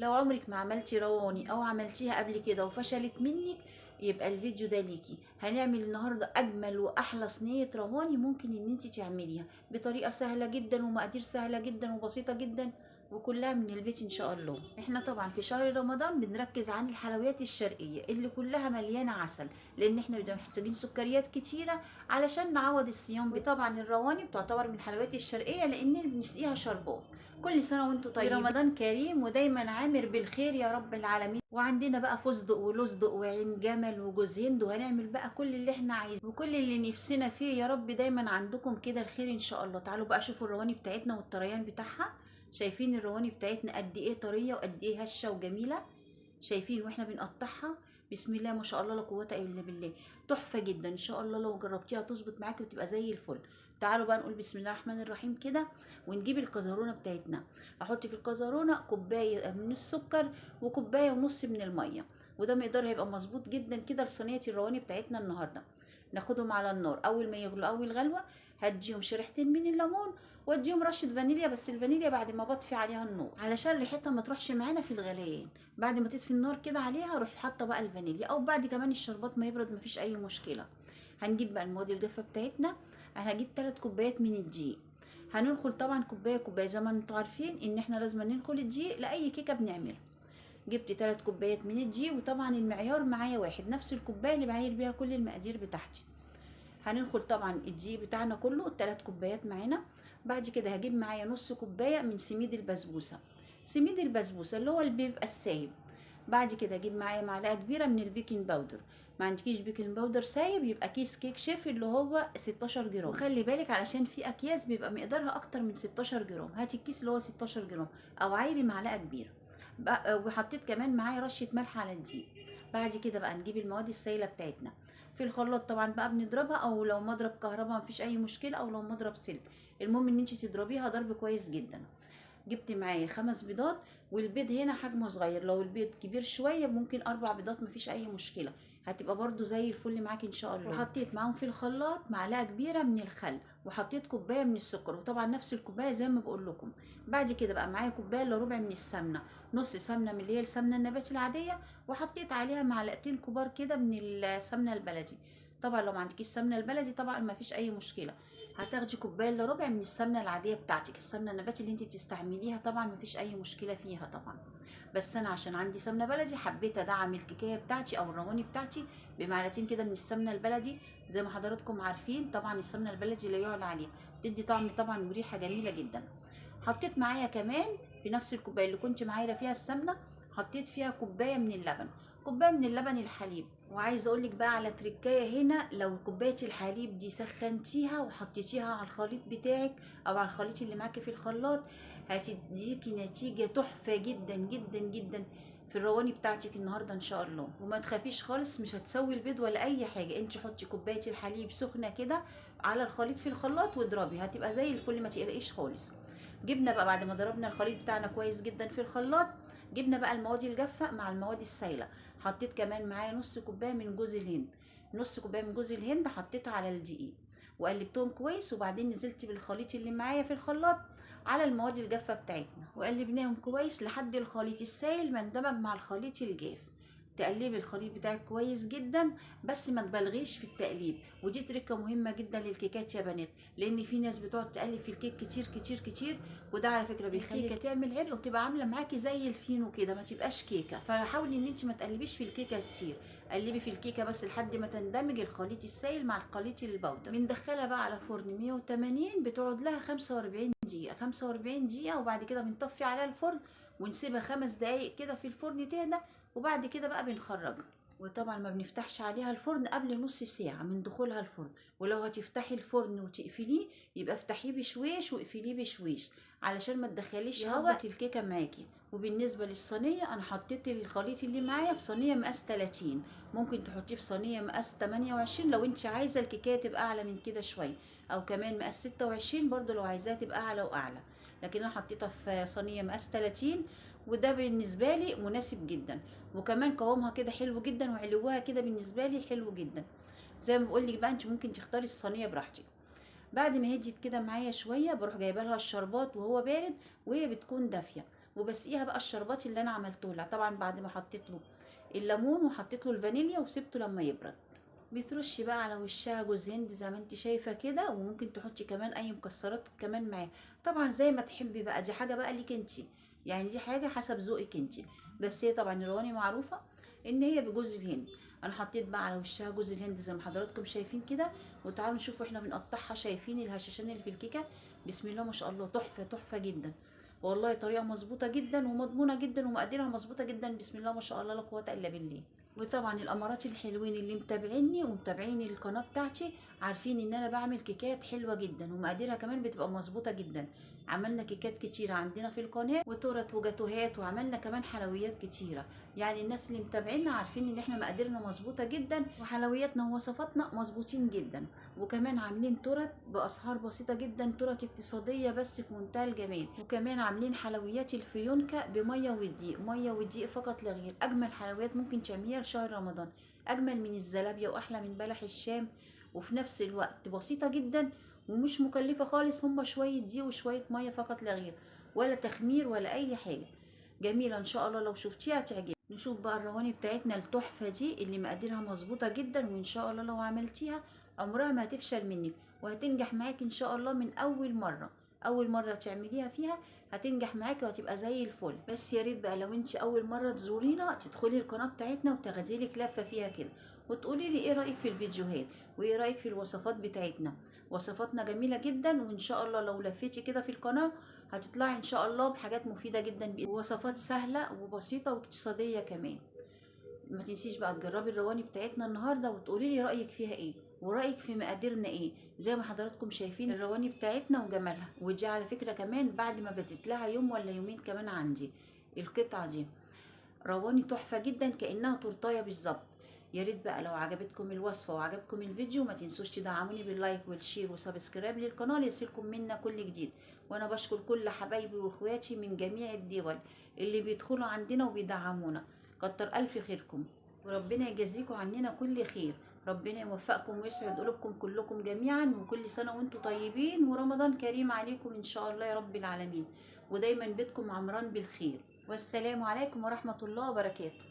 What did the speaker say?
لو عمرك ما عملتي رواني او عملتيها قبل كده وفشلت منك يبقى الفيديو ده ليكي. هنعمل النهارده اجمل واحلى صينية رواني ممكن ان انت تعمليها بطريقة سهلة جدا ومقادير سهلة جدا وبسيطة جدا وكلها من البيت ان شاء الله. احنا طبعا في شهر رمضان بنركز عن الحلويات الشرقية اللي كلها مليانة عسل، لان احنا بنبقى محتاجين سكريات كتيرة علشان نعوض الصيام. وطبعا الرواني بتعتبر من الحلويات الشرقية لان بنسقيها شربات. كل سنة وانتم طيبين، رمضان كريم ودايما عامر بالخير يا رب العالمين. وعندنا بقى فستق ولزدق وعين جمل وجوز هند، وهنعمل بقى كل اللي احنا عايزينه وكل اللي نفسنا فيه. يا رب دايما عندكم كده الخير ان شاء الله. تعالوا بقى شوفوا الرواني بتاعتنا والطريان بتاعها. شايفين الرواني بتاعتنا قد ايه طرية وقد ايه هشه وجميلة؟ شايفين واحنا بنقطعها؟ بسم الله ما شاء الله لا قوة الا بالله، تحفة جدا ان شاء الله. لو جربتيها تظبط معاكي وتبقى زي الفل. تعالوا بقى نقول بسم الله الرحمن الرحيم كده ونجيب الكزرونه بتاعتنا. احط في الكزرونه كوباية من السكر وكوبايه ونص من المية، وده مقدار هيبقى مظبوط جدا كده لصينيه الرواني بتاعتنا النهارده. ناخدهم على النار اول ما يغلوا اول غلوه، هديهم شريحتين من الليمون واديهم رشه فانيليا، بس الفانيليا بعد ما بطفي عليها النار علشان ريحتها ما تروحش معانا في الغليان. بعد ما تطفي النار كده عليها روح حاطه بقى الفانيليا، او بعد كمان الشربات ما يبرد مفيش اي مشكلة. هنجيب بقى المواد الجافه بتاعتنا. انا هجيب 3 كوبايات من الدقيق. هننخل طبعا كوباية كوباية، زي ما انتم عارفين ان احنا لازم ننخل الدقيق لاي كيكة بنعملها. جبت 3 كوبايات من الدقيق، وطبعا المعيار معايا واحد، نفس الكوباية اللي بعاير بيها كل المقادير بتاعتي. هننخل طبعا الدقيق بتاعنا كله 3 كوبايات معانا. بعد كده هجيب معايا نص كوباية من سميد البسبوسه، سميد البسبوسه اللي هو اللي بيبقى السايب. بعد كده اجيب معايا معلقه كبيرة من ال baking powder. ما عندكيش baking powder سايب يبقى كيس كيك شيف اللي هو 16 جرام، وخلي بالك علشان في اكياس بيبقى مقدارها اكتر من 16 جرام. هاتي الكيس اللي هو 16 جرام او عايري معلقه كبيرة. وحطيت كمان معايا رشه ملح على الدقيق. بعد كده بقى نجيب المواد السائلة بتاعتنا في الخلاط، طبعا بقى بنضربها، او لو مضرب كهرباء مفيش اي مشكلة، او لو مضرب سلك، المهم ان انت تضربيها ضرب كويس جدا. جبت معايا 5 بيضات، والبيض هنا حجمه صغير، لو البيض كبير شوية ممكن 4 بيضات مفيش اي مشكلة، هتبقى برده زي الفل معاكي ان شاء الله. وحطيت معاهم في الخلاط معلقه كبيرة من الخل، وحطيت كوباية من السكر، وطبعا نفس الكوباية زي ما بقول لكم. بعد كده بقى معايا كوباية الا ربع من السمنة، نص سمنه من اللي هي السمنة النباتي العادية، وحطيت عليها معلقتين كبار كده من السمنة البلدي. طبعا لو ما عندكيش سمنه البلدي طبعا ما فيش اي مشكلة، هتاخدي كوباية الا ربع من السمنة العادية بتاعتك، السمنة النباتي اللي انت بتستعمليها طبعا ما فيش اي مشكلة فيها طبعا. بس انا عشان عندي سمنه بلدي حبيت ادعم الكيكيه بتاعتي او الرواني بتاعتي بمعلقتين كده من السمنة البلدي. زي ما حضراتكم عارفين طبعا السمنة البلدي لا يعلى عليها، بتدي طعم طبعا وريحه جميلة جدا. حطيت معايا كمان في نفس الكوباية اللي كنت معايره فيها السمنة، حطيت فيها كوباية من اللبن، كوباية من اللبن الحليب. وعايزه اقول لك بقى على تركايه هنا، لو كوباية الحليب دي سخنتيها وحطيتيها على الخليط بتاعك او على الخليط اللي معاكي في الخلاط، هتديكي نتيجة تحفة جدا جدا جدا في الرواني بتاعتك النهارده ان شاء الله. وما تخافيش خالص، مش هتسوي البيض ولا اي حاجة، انت حطي كوباية الحليب سخنة كده على الخليط في الخلاط واضربي، هتبقى زي الفل، ما تقلقيش خالص. جبنا بقى بعد ما ضربنا الخليط بتاعنا كويس جدا في الخلاط، جبنا بقى المواد الجافه مع المواد السايله. حطيت كمان معايا نص كوباية من جوز الهند، نص كوباية من جوز الهند حطيتها على الدقيق وقلبتهم كويس، وبعدين نزلت بالخليط اللي معايا في الخلاط على المواد الجافه بتاعتنا، وقلبناهم كويس لحد الخليط السايل ما اندمج مع الخليط الجاف. تقلبي الخليط بتاعك كويس جدا، بس ما تبالغيش في التقليب، ودي تركه مهمة جدا للكيكات يا بنات، لان في ناس بتقعد تقلب في الكيك كتير كتير كتير، وده على فكرة بيخلي الكيكه تعمل عرق وتبقى عامله معاكي زي الفينو كده، ما تبقاش كيكة. فحاولي ان انت ما تقلبيش في الكيكه كتير، قلبي في الكيكه بس لحد ما تندمج الخليط السائل مع الخليط ال powder. بندخلها بقى على فرن 180، بتقعد لها 45 دقيقة، 45 دقيقة، وبعد كده بنطفي عليها الفرن ونسيبها 5 دقايق كده في الفرن تهدى، وبعد كده بقى بنخرجها. وطبعا ما بنفتحش عليها الفرن قبل نص ساعة من دخولها الفرن، ولو هتفتحي الفرن وتقفليه يبقى افتحيه بشويش واقفليه بشويش علشان ما تدخليش هواء الكيكة معاكي. وبالنسبة للصينية انا حطيت الخليط اللي معايا في صينية مقاس 30، ممكن تحطيه في صينية مقاس 28 لو انت عايزة الكيكة تبقى اعلى من كده شوية، او كمان مقاس 26 برضو لو عايزاها تبقى اعلى واعلى، لكن انا حطيتها في صينية مقاس 30 وده بالنسبة لي مناسب جدا، وكمان قوامها كده حلو جدا وعلوها كده بالنسبة لي حلو جدا. زي ما بقول لك بقى انت ممكن تختاري الصينية براحتك. بعد ما هديت كده معايا شوية بروح جايبه لها الشربات وهو بارد وهي بتكون دافيه، وبسقيها بقى الشربات اللي انا عملته لها، طبعا بعد ما حطيت له الليمون وحطيت له الفانيليا وسبته لما يبرد. بترشي بقى على وشها جوز هند زي ما انت شايفه كده، وممكن تحطي كمان اي مكسرات كمان معاه، طبعا زي ما تحبي بقى، دي حاجة بقى ليك انت، يعني دي حاجة حسب ذوقك انت. بس هي طبعا الرواني معروفة ان هي بجوز الهند. انا حطيت بقى على وشها جوز الهند زي ما حضراتكم شايفين كده. وتعالوا نشوف احنا بنقطعها، شايفين الهشاشين اللي في الكيكه؟ بسم الله ما شاء الله، تحفة تحفة جدا والله، طريقه مظبوطة جدا ومضمونه جدا ومقاديرها مظبوطة جدا، بسم الله ما شاء الله لا قوة الا بالله. وطبعا الامارات الحلوين اللي متابعيني ومتابعين القناة بتاعتي عارفين ان انا بعمل كيكات حلوة جدا ومقاديرها كمان بتبقى مظبوطة جدا. عملنا كيكات كتيرة عندنا في القناة، وتورت وجاتوهات، وعملنا كمان حلويات كتيرة. يعني الناس اللي متابعينا عارفين ان احنا مقاديرنا مظبوطة جدا وحلوياتنا ووصفاتنا مظبوطين جدا. وكمان عاملين تورت باسعار بسيطة جدا، تورت اقتصادية بس في منتهى الجمال. وكمان عاملين حلويات الفيونكه بميه والدقيق، مية والدقيق فقط لا غير. اجمل حلويات ممكن تعمليها لشهر رمضان، اجمل من الزلابيه واحلى من بلح الشام، وفي نفس الوقت بسيطة جدا ومش مكلفة خالص. هما شوية دقيق وشوية مية فقط لا غير، ولا تخمير ولا اي حاجة. جميلة ان شاء الله، لو شفتيها هتعجبك. نشوف بقى الرواني بتاعتنا التحفة دي اللي مقاديرها مظبوطة جدا، وان شاء الله لو عملتيها عمرها ما هتفشل منك وهتنجح معاك ان شاء الله من اول مرة. اول مرة تعمليها فيها هتنجح معاكي وهتبقى زي الفل. بس يا ريت بقى لو انت اول مرة تزورينا تدخلي القناة بتاعتنا وتاخدي لك لفه فيها كده، وتقولي لي ايه رايك في الفيديوهات وايه رايك في الوصفات بتاعتنا. وصفاتنا جميلة جدا، وان شاء الله لو لفيتي كده في القناة هتطلعي ان شاء الله بحاجات مفيدة جدا، ووصفات سهلة وبسيطة واقتصادية كمان. ما تنسيش بقى تجربي الرواني بتاعتنا النهارده وتقولي لي رايك فيها ايه ورايك في مقاديرنا ايه. زي ما حضراتكم شايفين الرواني بتاعتنا وجمالها، ودي على فكرة كمان بعد ما باتت لها يوم ولا يومين كمان عندي القطعة دي. رواني تحفة جدا كانها تورتايه بالظبط. يا ريت بقى لو عجبتكم الوصفة وعجبكم الفيديو ما تنسوش تدعموني بال like وال share و subscribe للقناة ليصلكم منا كل جديد. وانا بشكر كل حبايبي واخواتي من جميع الدول اللي بيدخلوا عندنا وبيدعمونا، كتر الف خيركم وربنا يجازيكم عننا كل خير. ربنا يوفقكم ويسعد قلوبكم كلكم جميعا، وكل سنة وانتم طيبين ورمضان كريم عليكم ان شاء الله يا رب العالمين، ودايما بيتكم عمران بالخير. والسلام عليكم ورحمة الله وبركاته.